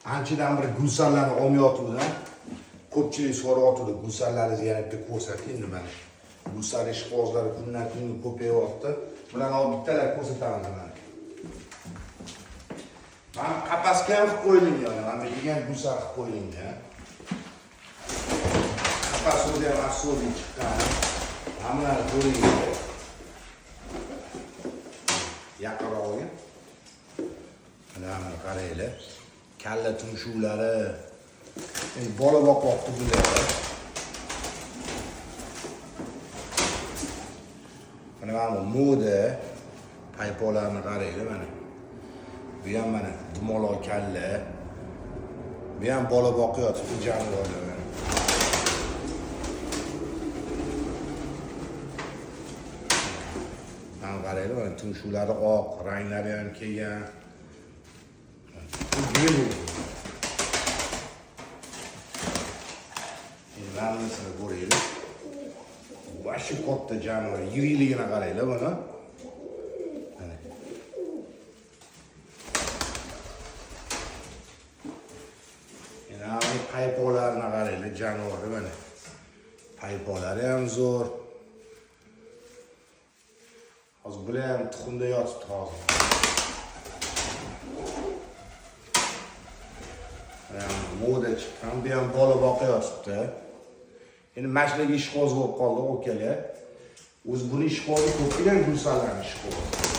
Anchadan bir gulsarlarni olmayotgandim. Ko'pchilik so'rayotgandi, gulsarlaringizni yana bitta ko'rsating nimani. Gulsar ishqibozlari kundan kunga ko'payyapti. Bularni olib bittalar ko'rsatamiz mana. Mana qapasga ham qilib qo'yilgan, mana bu yerga ham gulsar qilib qo'yilgan. Qafas o'zi ham asosiy chiqqan. Mana bularni ko'ringlar. Yaqinroq olgin. Mana qaranglar. Kalla tumshuqlari. Endi bola boqyapti bular. Mana bu moda paypoqlarni qaranglar mana. Bu ham mana dumaloq kalla. Bu ham bola boqyapti jonivorlar mana. Mana qaranglar, mana tumshuqlari oq, ranglari ham kelgan. Bu mana bunisini ko'ringlar. Vashi katta jonivor, yirikligini qaranglar buni. Mana. Endi mana paypoqlarini qaranglar, jonivorni mana. Paypoqlari ham zo'r. Hozir bular ham tuxumda yotibdi hozir. Moda chiqqan, bu ham bola boqayotibdi. Endi mashinaga ishqoz bo'lib qoldi, okalar. O'zi buni ishqozi ko'p degan gulsarlarning ishqozi.